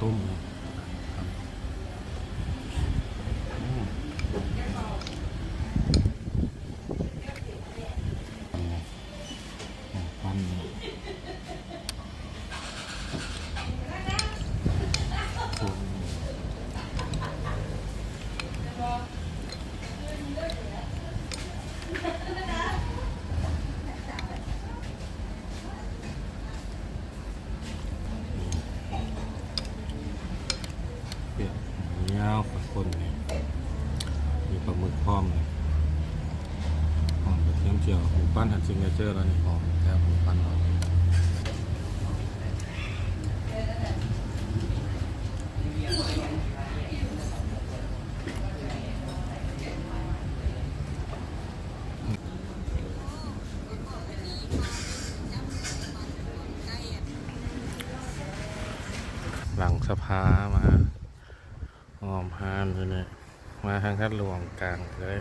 ຕົ້ມ ອືມ ປັ້ນ ປຽກ ຍາວ ຄົນນີ້ ມີປາໝຶກພ້ອມນີ້ ຫອມກະທຽມຈຽວ ໝູປັ້ນຫັ້ນຊິກເນເຈີແລ້ວນີ້ ຫອມແທ້ ໝູປັ້ນເຮົາ. ຫຼັງສະພາມາອ້ອມຮ້ານຢູ່ນີ້ ມາທາງທາດຫຼວງກາງເລີຍ.